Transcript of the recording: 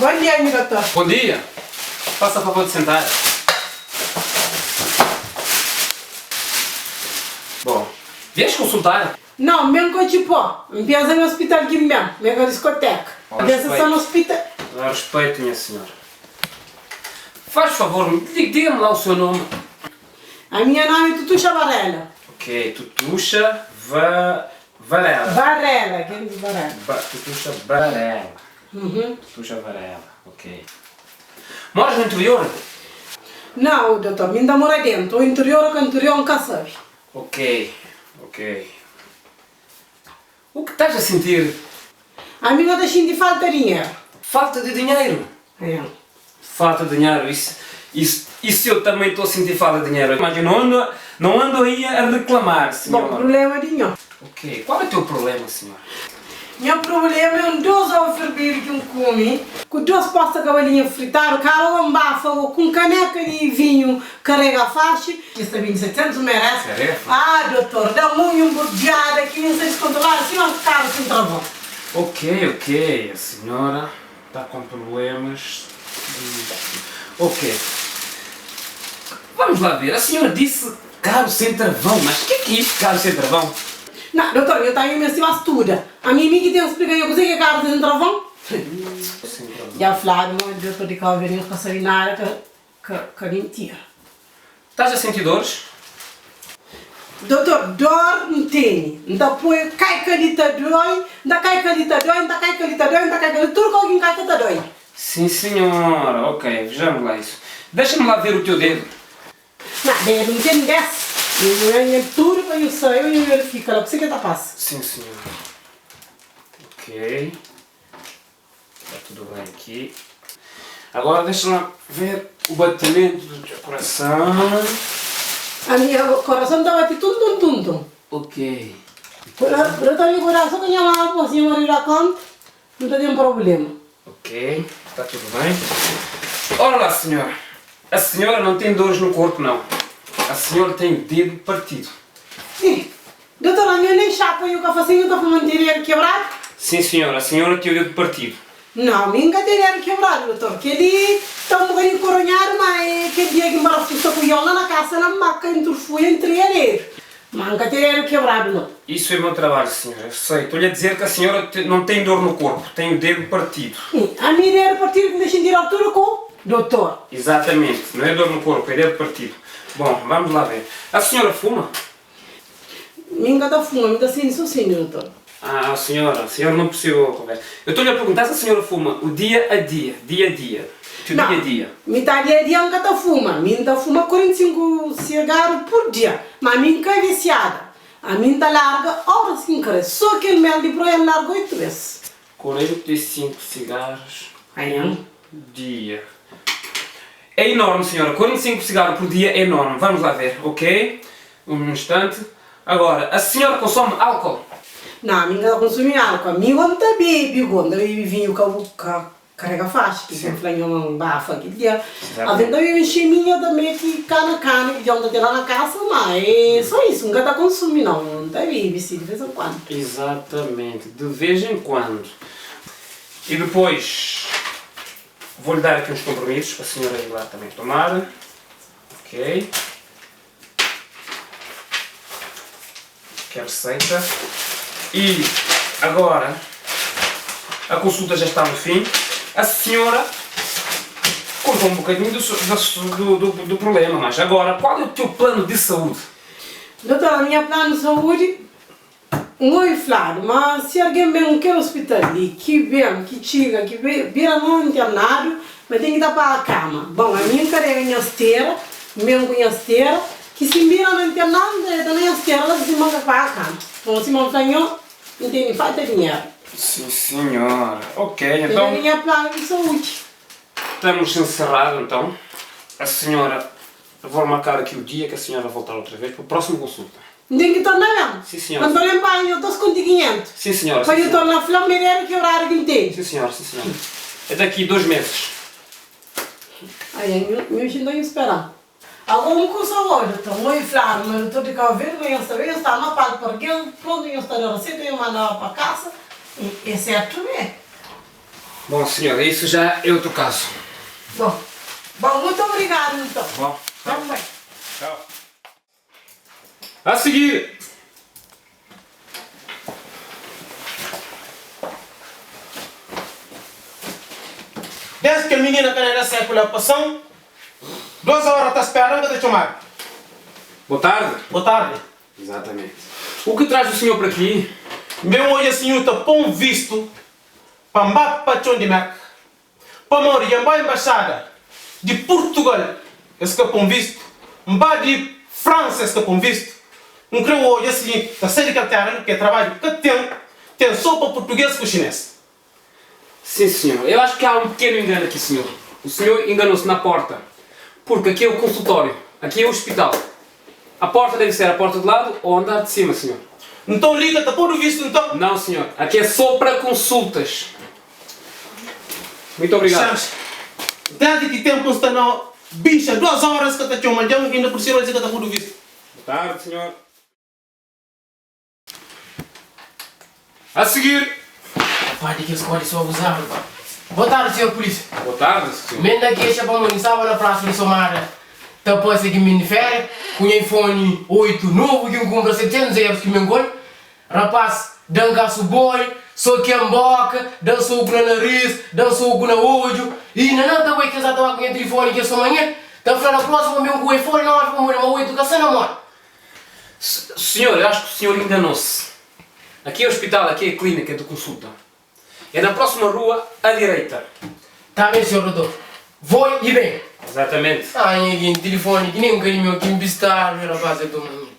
Bom dia, nhu dotor. Bom dia. Faça favor de sentar. Bom, vieste consultar? Não, N ben kotxi pó. N pensa na hospital ki N ben, N ben ka diskoteka. N pensa só na hospital. Respeito, minha senhora. Faz favor, diga-me lá o seu nome. A minha nome é Tutuxa Varela. Ok, Tutuxa Va Varela. Varela, quem diz Varela? Ba Tutuxa Varela. Uhum. Tutuxa Varela, ok. Moras no interior? Não, doutor, mi N ta mora dentu. O interior ou ka interior N ka sabe. Ok, ok. O que estás a sentir? Ami N ka ta xinti falta dinheru. Falta de dinheiro? É. Falta de dinheiro, isso, isso, isso eu também estou a sentir falta de dinheiro. Mas eu não ando, não ando aí a reclamar, senhora. Bom, problema di nho. Ok, qual é o teu problema, senhora? Nha problema é un dos ovu ferbidu ki N kume, ku dos posta kabalinha fritadu, kara un bafa ku un kaneka di vinhu karega faxi, ki sta bindi 700 merese. Karega faxi? Ah, dotor, da-m un i un burdiada ki mi N sta diskontroladu sima un karu sen travon. Ok, ok, a senhora ta com problemas de. Ok, vamos lá ver, a senhora disse Carro sem travão, mas que que é isto carro sem travão? Nah, doutor, nho ta meste ba studa. Ami mi ki ten splika nho kuzê ki é carro sem travão? Dja fladu ma doutor di Cabo Verde nho ka sabe nada ka ka ka mintira. Tás a senti dores? Doutor, dor N tene. N ta poi kai kali ta doi, N ta kai kali ta doi, N ta kai kali ta doi, N ta kai kali, tudu kau ki N kai ka ta doi. Sim senhora, ok, vejamos lá isso. Deixa-me lá ver o teu dedo. Na dedu N ten des. Nhu ganha tudu pa nhu sai o nhu verifica la kuse ke ta pasa. Sim senhor. Ok. Tá tudo bem aqui. Agora deixa lá ver o batimento do teu coração. A minha coração ta bati tum tum tum tum. Ok. Doutor nhu coração ka nha mama pos nha marido da conta N ta ten problema. Ok, tá tudo bem. Ora lá, senhora. A senhora não tem dores no corpo, não. A senhora tem o dedo partido. Ih, doutor, a nha nem chapa nhu ka fase, nhu ta fuma N ten dedu kebradu? Sim, senhora, a senhora tem o dedo partido. Não, mi N ka ten dedu kebradu, doutor. Kel-li ta un bokadinhu koronhadu, ma é kel dia ki N barafusta ku Ion la na kasa la, N maka enturfuia N tria dedu. Ma N ka ten dedu kebradu, nau. Isso é meu trabalho, senhora. Eu sei. Estou-lhe a dizer que a senhora não tem dor no corpo, tem o dedo partido. Ami dedu partidu ki N ta xinti dor tudu ku dotor. Exatamente. Não é dor no corpo, é dedo partido. Bom, vamos lá ver. A senhora fuma? Mi N ka ta fuma, mi ta sindi so sindi, dotor. Ah, senhora, a senhora não percebeu a conversa. Eu estou-lhe a perguntar se a senhora fuma o dia a dia, dia a dia, o Não, dia a dia. mi ta dia a dia N ka ta fuma. Mi N ta fuma 45 cigarro por dia, ma mi N ka viciada. Ami N ta larga óras ki N krê. Sô kel mel di proia N larga oitu bês. 45 cigarros Ain. dia. É enorme, senhora. 45 cigarros por dia é enorme. Vamos lá ver, ok? Um instante. Agora, a senhora consome álcool? Não, ami N ka ta konsumi álcool. Ami gó N ta bebe gó. N ta bebe vinhu ka bu ka Karega faxi ki ten fla nho ma un bafa ki dia Algen ta bebe xeminha tanbe ki kana kana ki dja un ta ten la na kasa ma é so isu N ka ta konsumi nau N ta bebe si di vez en kuandu. Exatamente, de vez em quando. E depois vou-lhe dar aqui uns comprimidos para a senhora ir lá também tomar. Ok. Aqui a receita. E agora a consulta já está no fim. A senhora contou um bocadinho do, do, do, do problema, mas agora qual é o teu plano de saúde? Doutora, a minha plano de saúde N oi fladu ma si algen ben kel ospital li, ki ben, ki txiga, ki bira no internadu, ma ten ki ta paga kama. Bon, ami N karega nha stera, N ben ku nha stera, ki si N bira no internadu, N ta deta na nha stera la, si ma N ka paga kama. Bon, sima N fla nho, N tene falta dinheru. Sim senhora. Ok, Kel então. é nha planu di saúdi. Estamos encerrado então. A senhora Vou marcar aqui o dia que a senhora vai voltar outra vez para a próxima consulta. N ten ki torna ben? Sim, senhora. Pa N torna ben nho ta skonti 500. Sim, senhora. Pa nho torna fla-m meredu ki oráriu ki N tene. Sim, senhora, sim, senhora. É daqui dois meses. Ai, nho, nho xinta nho spera-m. Agora un kusa odja, ta un oi fladu ma doutor di Cabo Verde ma nho sta ben, nho sta ma padu pa argen, prontu nho sta da reseta, nho mandaba pa kasa, é sertu mé? Bom, senhora, isso já é outro caso. Bom, bom, mutu obrigadu nton. Bom, tchau. Bai. Tchau. A seguir! Desdi kel minina ka na da sékulu a pasan, dos óra ta spera, N ka ta txomadu. Boa tarde. Boa tarde. Exatamente. O que traz o senhor para aqui? N ben odja sinhor ta pon vistu pa N ba pa txon di Merka. Pamodi dja N ba embaxada di Purtugal es ka pon vistu, N ba di Fransa es ka pon vistu. N kre odja si ta sai di kel tera li pke trabadju ka ten, ten so pa purtuges ku xines. Sim senhor, eu acho que há um pequeno engano aqui senhor. O senhor enganou-se na porta, porque aqui é o consultório, aqui é o hospital. A porta deve ser a porta de lado ou andar de cima senhor. Nton li ka ta podu vistu nton? Não senhor, aqui é só para consultas. Muito obrigado. Xanxi, Desdi ki tempu N sta na bixa duas horas ka ta txoma dja inda por sima di ka ta podu vistu. Boa tarde senhor. A seguir. Pá di kes kódi so abuzadu pá. Boa tardi senhor polícia. Boa tardi senhor. Men da kexa pamodi N staba na prasa di Somada ta pase ki min di féria ku nha iPhone 8 novu ki N kunpra 700 euros ki men gol. Rapaz da-m kasu boi, sokia-m boka, da-m soku na nariz, da-m soku na odju i na nan ta bai kes ata ba ku nha tilifoni ki es toma nha ta fla na próxima ben ku iPhone 9 pamodi ma 8 ka sta na moda. Senhor, eu acho que o senhor enganou-se. Aqui é o hospital, aqui é a clínica de consulta. É na próxima rua, à direita. Tá bem, senhor doutor. Vou e bem. Exatamente. Ah, nha genti, tilifoni ki nem ka di meu, ki N pistadu, rapaz, é toma nha.